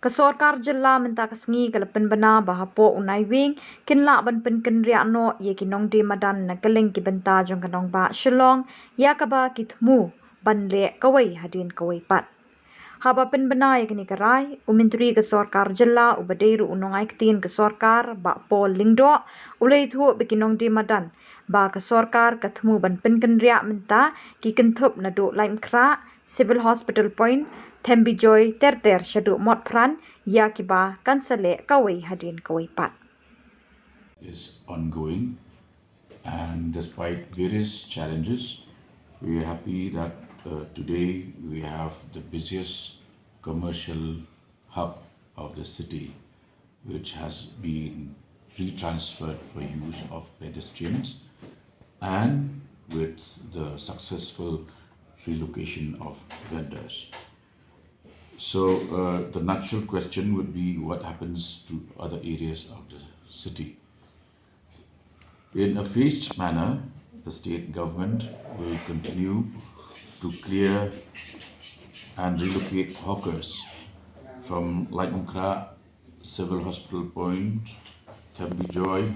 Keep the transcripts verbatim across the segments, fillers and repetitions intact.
Ka sorkar jylla mynta ka sngi ka la pynbna ba hapoh u Naiwieng kin lah ban pynkynriah noh ïa ki nongdie madan na kylleng ki bynta jong ka nongbah Shillong, ïa kaba ki thmu ban leh kawei hadien kawei pat. Haba pynbna ïa kane ka rai, u Myntri ka sorkar jylla uba dei ruh u nongai ktien ka sorkar, Bah Paul Lyngdoh, u la ïathuh ba ki nongdie madan ba ka sorkar ka thmu ban pynkynriah mynta ki kynthup naduh Laitumkhrah, Civil Hospital Point, Thembijoi ter ter shaduh Motphran, ïa kiba kan sa leh kawei hadien kawei pat. is ongoing, and despite various challenges, we are happy that uh, today we have the busiest commercial hub of the city, which has been retransferred for use of pedestrians and with the successful relocation of vendors. So uh, the natural question would be what happens to other areas of the city. In a phased manner, the state government will continue to clear and relocate hawkers from Laitumkhrah, Civil Hospital Point, Thembijoi,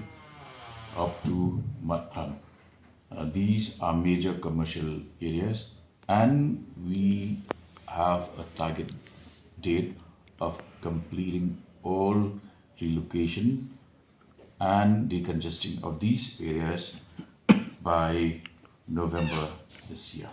up to Motphran. Uh, these are major commercial areas, and we have a target date of completing all relocation and decongesting of these areas by November this year.